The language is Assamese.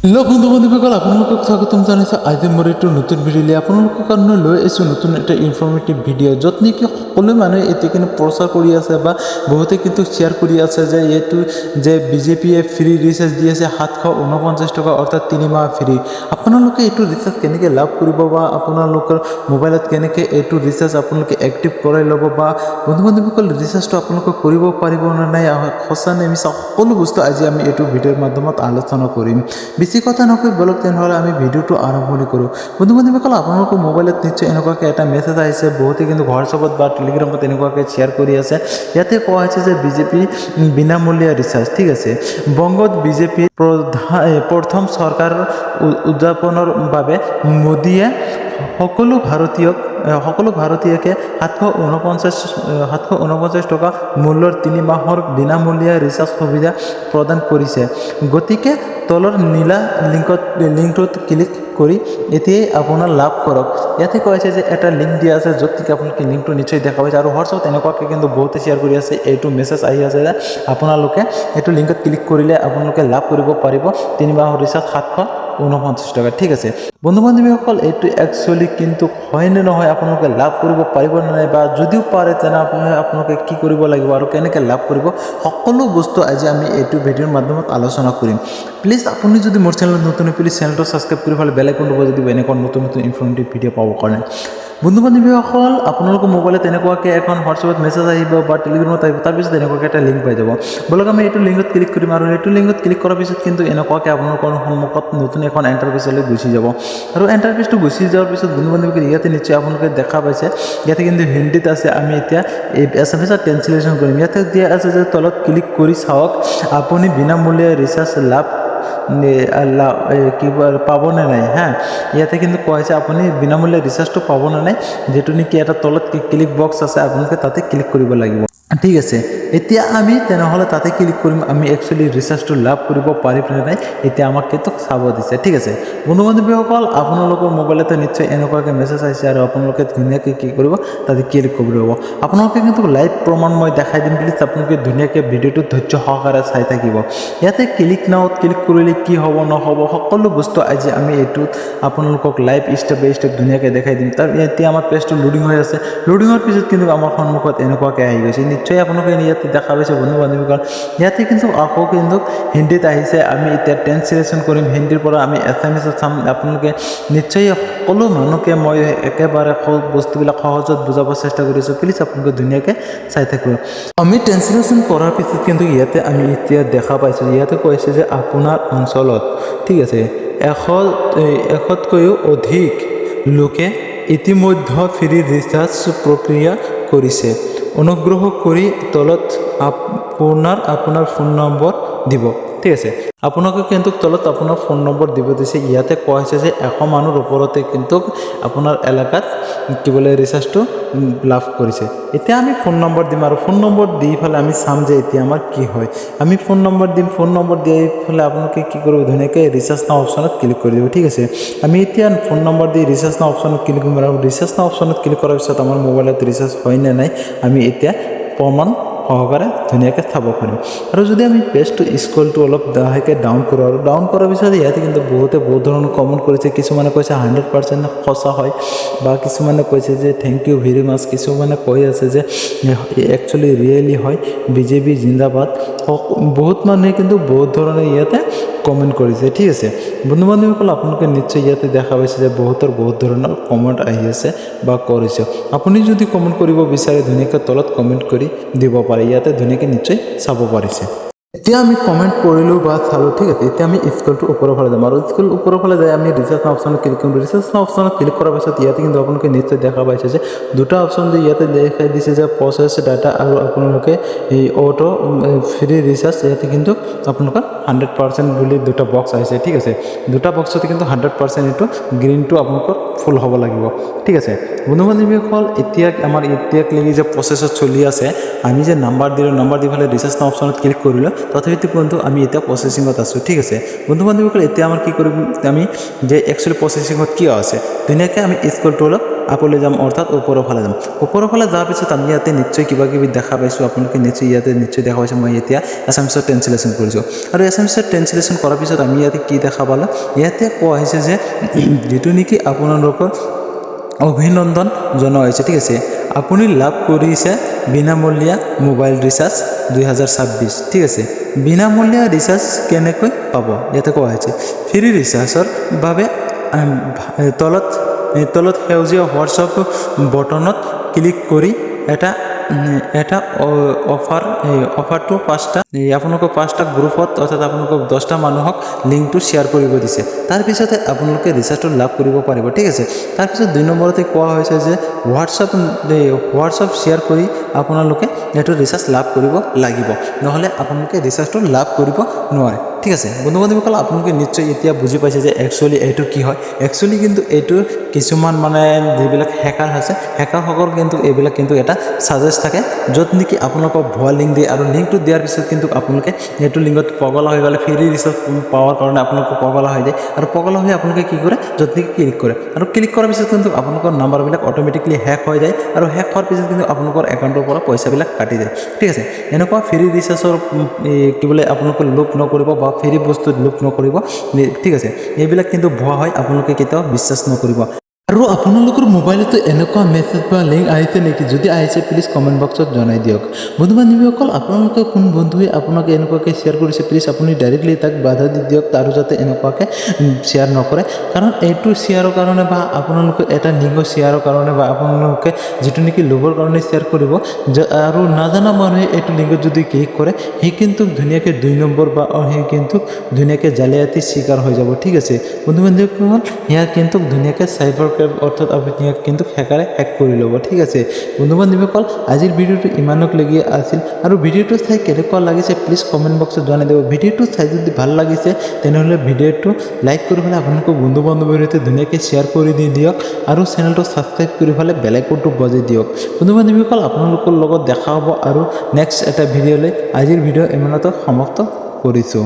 হেল্ল' বন্ধু বান্ধৱীসকল, আপোনালোকক স্বাগতম জনাইছোঁ আজি মোৰ এইটো নতুন ভিডিঅ' আপোনালোকৰ কাৰণে লৈ আহিছোঁ। নতুন এটা ইনফৰ্মেটিভ ভিডিঅ', য'ত নেকি সকলো মানুহে এতিয়া কিন্তু প্ৰচাৰ কৰি আছে বা বহুতে কিন্তু শ্বেয়াৰ কৰি আছে যে এইটো যে বিজেপিয়ে ফ্ৰী ৰিচাৰ্জ দি আছে 749 টকা, অৰ্থাৎ 3 মাহ ফ্ৰী। আপোনালোকে এইটো ৰিচাৰ্জ কেনেকৈ লাভ কৰিব বা আপোনালোকৰ মোবাইলত কেনেকৈ এইটো ৰিচাৰ্জ আপোনালোকে এক্টিভ কৰাই ল'ব বা বন্ধু বান্ধৱীসকল, ৰিচাৰ্জটো আপোনালোকে কৰিব পাৰিব নে নাই, সঁচা নে মিছা, সকলো বস্তু আজি আমি এইটো ভিডিঅ'ৰ মাধ্যমত আলোচনা কৰিম। বেছি কথা নকৈ বলক তেনেহ'লে আমি ভিডিঅ'টো আৰম্ভণি কৰোঁ। বন্ধু বান্ধৱীসকল, আপোনালোকৰ মোবাইলত নিশ্চয় এনেকুৱাকৈ এটা মেছেজ আহিছে। বহুতে কিন্তু হোৱাটছএপত বা টেলিগ্ৰামত এনেকুৱাকৈ শ্বেয়াৰ কৰি আছে। ইয়াতে কোৱা হৈছে যে বিজেপি বিনামূলীয়া ৰিচাৰ্জ, ঠিক আছে। বংগত বিজেপি প্ৰথম চৰকাৰ উদযাপনৰ বাবে মোদীয়ে সকলো ভাৰতীয়কে 749 টকা মূল্যৰ 3 মাহৰ বিনামূলীয়া ৰিচাৰ্জ সুবিধা প্ৰদান কৰিছে। গতিকে তলৰ নীলা লিংকটোত ক্লিক কৰি এতিয়াই আপোনাৰ লাভ কৰক। ইয়াতে কৈ আছে যে এটা লিংক দিয়া আছে, য'ত নেকি আপোনালোকে লিংকটো নিশ্চয় দেখা পাইছে। আৰু হোৱাটছএপত এনেকুৱাকৈ কিন্তু বহুতে শ্বেয়াৰ কৰি আছে। এইটো মেছেজ আহি আছে যে আপোনালোকে এইটো লিংকত ক্লিক কৰিলে আপোনালোকে লাভ কৰিব পাৰিব 3 মাহৰ ৰিচাৰ্জ 749 টকা, ঠিক আছে। বন্ধু বান্ধৱীসকল, এইটো একচুৱেলি কিন্তু হয় নে নহয়, আপোনালোকে লাভ কৰিব পাৰিব নে নাই, বা যদিও পাৰে তেনে আপোনালোকে কি কৰিব লাগিব আৰু কেনেকৈ লাভ কৰিব, সকলো বস্তু আজি আমি এইটো ভিডিঅ'ৰ মাধ্যমত আলোচনা কৰিম। প্লিজ, আপুনি যদি মোৰ চেনেলত নতুন, প্লিজ চেনেলটো ছাবস্ক্ৰাইব কৰি পেলাই বেল আইকনটো বজাই দিব, এনেকুৱা নতুন নতুন ইনফৰ্মেটিভ ভিডিঅ' পাবৰ কাৰণে। বন্ধু বান্ধৱীসকল, আপোনালোকৰ মোবাইলত এনেকুৱাকৈ এখন হোৱাটছএপত মেছেজ আহিব বা টেলিগ্ৰামত আহিব, তাৰপিছত এনেকুৱাকৈ এটা লিংক পাই যাব। ব'লক, আমি এইটো লিংকত ক্লিক কৰিম। আৰু এইটো লিংকত ক্লিক কৰাৰ পিছত কিন্তু এনেকুৱাকৈ আপোনালোকৰ সন্মুখত নতুন এখন এণ্টাৰপেজলৈ গুচি যাব। আৰু এণ্টাৰপেজটো গুচি যোৱাৰ পিছত বন্ধু বান্ধৱীসকল, ইয়াতে নিশ্চয় আপোনালোকে দেখা পাইছে, ইয়াতে কিন্তু হিন্দীত আছে। আমি এতিয়া এই এছামিছত ট্ৰেঞ্চলেশ্যন কৰিম। ইয়াতে দিয়া আছে যে তলত ক্লিক কৰি চাওক আপুনি বিনামূলীয়া ৰিচাৰ্জ লাভ কিবা পাবনে নাই। হা, ইয়াতে কিন্তু কোৱা হৈছে আপুনি বিনামূলীয়া ৰিচাৰ্জটো পাবনে নাই, যিটো নেকি এটা তলত ক্লিক বক্স আছে, আপোনালোকে তাতে ক্লিক কৰিব লাগিব, ঠিক আছে। এতিয়া আমি তেনেহ'লে তাতে ক্লিক কৰিম। আমি একচুৱেলি ৰিচাৰ্জটো লাভ কৰিব পাৰিম নে নাই, এতিয়া আমাক কিন্তু চাব দিছে, ঠিক আছে। বন্ধু বান্ধৱীসকল, আপোনালোকৰ মোবাইলতে নিশ্চয় এনেকুৱাকৈ মেছেজ আহিছে আৰু আপোনালোকে ধুনীয়াকৈ কি কৰিব, তাতে ক্লিক কৰিব। আপোনালোকে কিন্তু লাইভ প্ৰমাণ মই দেখাই দিম। প্লিজ, আপোনালোকে ধুনীয়াকৈ ভিডিঅ'টো ধৈৰ্য সহকাৰে চাই থাকিব। ইয়াতে ক্লিক নাওত ক্লিক কৰিলে কি হ'ব নহ'ব, সকলো বস্তু আজি আমি এইটোত আপোনালোকক লাইভ ষ্টেপ বাই ষ্টেপ ধুনীয়াকৈ দেখাই দিম। তাৰ এতিয়া আমাৰ পেজটো লোডিং হৈ আছে। লোডিঙৰ পিছত কিন্তু আমাৰ সন্মুখত এনেকুৱাকৈ আহি গৈছে। নিশ্চয় আপোনালোকে ইয়াতে দেখা পাইছে। বন্ধু বান্ধৱীসকল, ইয়াতে কিন্তু আকৌ কিন্তু হিন্দীত আহিছে। আমি এতিয়া ট্ৰেঞ্চলেশ্যন কৰিম। হিন্দীৰ পৰা আমি এছামিছত চাম। আপোনালোকে নিশ্চয়, সকলো মানুহকে মই একেবাৰে বস্তুবিলাক সহজত বুজাব চেষ্টা কৰিছোঁ। প্লিজ, আপোনালোকে ধুনীয়াকৈ চাই থাকিব। আমি ট্ৰেঞ্চলেশ্যন কৰাৰ পিছত কিন্তু ইয়াতে আমি এতিয়া দেখা পাইছোঁ, ইয়াতে কৈছে যে আপোনাৰ অঞ্চলত, ঠিক আছে, 100তকৈও অধিক লোকে ইতিমধ্যে ফ্ৰী ৰিচাৰ্জ প্ৰক্ৰিয়া কৰিছে। অনুগ্ৰহ কৰি তলত আপোনাৰ আপোনাৰ ফোন নম্বৰ দিব, ঠিক আছে। আপোনালোকে কিন্তু তলত আপোনাৰ ফোন নম্বৰ দিব দিছে। ইয়াতে কোৱা হৈছে যে 100 মানুহৰ ওপৰতে কিন্তু আপোনাৰ এলেকাত কি বোলে ৰিচাৰ্জটো লাভ কৰিছে। এতিয়া আমি ফোন নম্বৰ দিম আৰু ফোন নম্বৰ দি পেলাই আমি চাম যে এতিয়া আমাৰ কি হয়। আমি ফোন নম্বৰ দিম। ফোন নম্বৰ দি পেলাই আপোনালোকে কি কৰিব, ধুনীয়াকৈ ৰিচাৰ্জ নাও অপশ্যনত ক্লিক কৰি দিব, ঠিক আছে। আমি এতিয়া ফোন নম্বৰ দি ৰিচাৰ্জ নাও অপশ্যনত ক্লিক কৰিম আৰু ৰিচাৰ্জ নাও অপশ্যনত ক্লিক কৰাৰ পিছত আমাৰ মোবাইলত ৰিচাৰ্জ হয় নে নাই, আমি এতিয়া প্ৰমাণ সহকাৰে ধুনীয়াকৈ চাব পাৰিম। আৰু যদি আমি পেজটো স্ক্ৰলটো অলপ লাহেকৈ ডাউন কৰোঁ, আৰু ডাউন কৰাৰ পিছত ইয়াতে কিন্তু বহুতে বহুত ধৰণৰ কমেণ্ট কৰিছে। কিছুমানে কৈছে 100% সঁচা হয়, বা কিছুমানে কৈছে যে thank you very মাছ, কিছুমানে কৈ আছে যে একচুৱেলি ৰিয়েলি হয়, বিজেপি জিন্দাবাদ। বহুত মানুহে কিন্তু বহুত ধৰণে ইয়াতে কমেণ্ট কৰিছে, ঠিক আছে। বন্ধু বান্ধৱীসকল, আপোনালোকে নিশ্চয় ইয়াতে দেখা পাইছে যে বহুতৰ বহুত ধৰণৰ কমেণ্ট আহি আছে বা কৰিছে। আপুনি যদি কমেণ্ট কৰিব বিচাৰে, ধুনীয়াকৈ তলত কমেণ্ট কৰি দিব পাৰে। ইয়াতে ধুনীয়াকৈ নিশ্চয় চাব পাৰিছে। এতিয়া আমি কমেণ্ট কৰিলোঁ বা চালোঁ, ঠিক আছে। এতিয়া আমি স্ক্ৰলটো ওপৰৰ ফালে যাম আৰু স্ক্ৰল ওপৰৰ ফালে যাই আমি ৰিচাৰ্জ অপশ্যনত ক্লিক কৰিম। ৰিচাৰ্জ অপশ্যনত ক্লিক কৰাৰ পিছত ইয়াতে কিন্তু আপোনালোকে নিশ্চয় দেখা পাইছে যে দুটা অপশ্যন যে ইয়াতে দেখাই দিছে যে প্ৰচেছ ডাটা আৰু আপোনালোকে এই অ'টো ফ্ৰী ৰিচাৰ্জ। ইয়াতে কিন্তু আপোনালোকৰ 100% বুলি দুটা বক্স আহিছে, ঠিক আছে। দুটা বক্সতে কিন্তু 100% এইটো গ্ৰীণটো আপোনালোকৰ ফুল হ'ব লাগিব, ঠিক আছে। বন্ধু বান্ধৱীসকল, এতিয়া আমাৰ এতিয়ালৈকে যে প্ৰচেছত চলি আছে, আমি যে নাম্বাৰ দিলোঁ, নাম্বাৰ দি পেলাই ৰিচাৰ্জ অপশ্যনত ক্লিক কৰিলোঁ, তথাপিতো কিন্তু আমি এতিয়া প্ৰচেছিঙত আছোঁ, ঠিক আছে। বন্ধু বান্ধৱীসকল, এতিয়া আমাৰ কি কৰিম আমি যে একচুৱেলি প্ৰচেছিঙত কিয় আছে, ধুনীয়াকৈ আমি স্ক্ৰলটো অলপ আপলৈ যাম, অৰ্থাৎ ওপৰৰ ফালে যাম। ওপৰৰ ফালে যোৱাৰ পিছত আমি ইয়াতে নিশ্চয় কিবা কিবি দেখা পাইছোঁ। আপোনালোকে নিশ্চয় ইয়াতে নিশ্চয় দেখা পাইছে। মই এতিয়া এছামিছত ট্ৰেঞ্চলেশ্যন কৰিছোঁ আৰু এছামিছত ট্ৰেঞ্চলেশ্যন কৰাৰ পিছত আমি ইয়াতে কি দেখা পালোঁ? ইয়াতে কোৱা হৈছে যে যিটো নেকি আপোনালোকৰ অভিনন্দন জনোৱা হৈছে, ঠিক আছে, আপুনি লাভ কৰিছে বিনামূলীয়া মোবাইল ৰিচাৰ্জ 2026, ঠিক আছে। বিনামূলীয়া ৰিচাৰ্জ কেনেকৈ পাব? ইয়াতে কোৱা হৈছে, ফ্ৰী ৰিচাৰ্জৰ বাবে তলত সেউজীয়া হোৱাটছআপ বটনত ক্লিক কৰি এটা অফাৰ, এই অফাৰটো পাঁচটা, এই আপোনালোকৰ পাঁচটা গ্ৰুপত, অৰ্থাৎ আপোনালোকক 10টা মানুহক লিংকটো শ্বেয়াৰ কৰিব দিছে। তাৰপিছতে আপোনালোকে ৰিচাৰ্জটো লাভ কৰিব পাৰিব, ঠিক আছে। তাৰপিছত 2 নম্বৰতে কোৱা হৈছে যে হোৱাটছআপ শ্বেয়াৰ কৰি আপোনালোকে এইটো ৰিচাৰ্জ লাভ কৰিব লাগিব, নহ'লে আপোনালোকে ৰিচাৰ্জটো লাভ কৰিব নোৱাৰে, ঠিক আছে। বন্ধু বান্ধৱীসকল, আপোনালোকে নিশ্চয় এতিয়া বুজি পাইছে যে একচুৱেলি এইটো কি হয়। একচুৱেলি কিন্তু এইটো কিছুমান মানে যিবিলাক হেকাৰ আছে, হেকাৰসকল কিন্তু এইবিলাক কিন্তু এটা ছাজেষ্ট থাকে, য'ত নেকি আপোনালোকক ভুৱা লিংক দিয়ে আৰু লিংকটো দিয়াৰ পিছত কিন্তু আপোনালোকে এইটো লিংকত পগলা হৈ গ'লে, ফ্ৰী ৰিচাৰ্জ পাৱাৰ কাৰণে আপোনালোকে পগলা হৈ যায় আৰু পগলা হৈ আপোনালোকে কি কৰে, য'ত নেকি ক্লিক কৰে আৰু ক্লিক কৰাৰ পিছত কিন্তু আপোনালোকৰ নাম্বাৰবিলাক অট'মেটিকলি হেক হৈ যায় আৰু হেক হোৱাৰ পিছত কিন্তু আপোনালোকৰ একাউণ্টৰ পৰা পইচাবিলাক কাটি যায়, ঠিক আছে। এনেকুৱা ফ্ৰী ৰিচাৰ্জৰ কি বোলে, আপোনালোকে লোভ নকৰিব বা ফ্ৰী বস্তুত লোভ নকৰিব, ঠিক আছে। এইবিলাক কিন্তু ভুৱা হয়, আপোনালোকে কেতিয়াও বিশ্বাস নকৰিব। আৰু আপোনালোকৰ মোবাইলতো এনেকুৱা মেছেজ বা লিংক আহিছে নেকি? যদি আহিছে, প্লিজ কমেণ্ট বক্সত জনাই দিয়ক। বন্ধু বান্ধৱীসকল, আপোনালোকে কোন বন্ধুৱে আপোনাক এনেকুৱাকৈ শ্বেয়াৰ কৰিছে, প্লিজ আপুনি ডাইৰেক্টলি তাক বাধা দি দিয়ক আৰু যাতে এনেকুৱাকৈ শ্বেয়াৰ নকৰে। কাৰণ এইটো শ্বেয়াৰৰ কাৰণে বা আপোনালোকে এটা লিংকৰ শ্বেয়াৰৰ কাৰণে বা আপোনালোকে যিটো নেকি লোভৰ কাৰণে শ্বেয়াৰ কৰিব আৰু নাজানা মানুহে এইটো লিংকত যদি ক্লিক কৰে, সি কিন্তু ধুনীয়াকৈ 2 নম্বৰ বা সি কিন্তু ধুনীয়াকৈ জালিয়াতি চিকাৰ হৈ যাব, ঠিক আছে। বন্ধু বান্ধৱীসকল, ইয়াৰ কিন্তু ধুনীয়াকৈ চাইবাৰ ক্ৰাইম, অৰ্থাৎ আপুনি ইয়াক কিন্তু হেকাৰে হেক কৰি ল'ব, ঠিক আছে। বন্ধু বান্ধৱীসকল, আজিৰ ভিডিঅ'টো ইমানক লগিয়ে আছিল আৰু ভিডিঅ'টো চাই কেনেকুৱা লাগিছে, প্লিজ কমেণ্ট বক্সত জনাই দিব। ভিডিঅ'টো চাই যদি ভাল লাগিছে, তেনেহ'লে ভিডিঅ'টো লাইক কৰি পেলাই আপোনালোকৰ বন্ধু বান্ধৱীৰ সৈতে ধুনীয়াকৈ শ্বেয়াৰ কৰি দি দিয়ক আৰু চেনেলটো ছাবস্ক্ৰাইব কৰি পেলাই বেল আইকনটো বজাই দিয়ক। বন্ধু বান্ধৱীসকল, আপোনালোকৰ লগত দেখা হ'ব আৰু নেক্সট এটা ভিডিঅ'লৈ। আজিৰ ভিডিঅ' ইমানতে সমাপ্ত কৰিছোঁ।